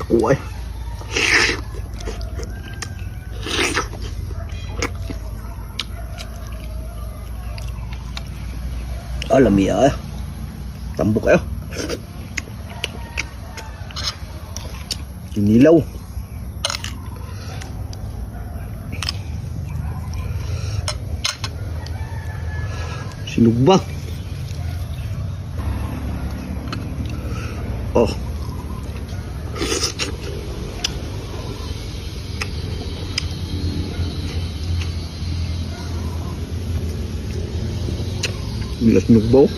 Kuha eh. Ah, lami ah. Tambok kayo. Kinilaw. Sinugba. Oh. Bilas sinugba oh.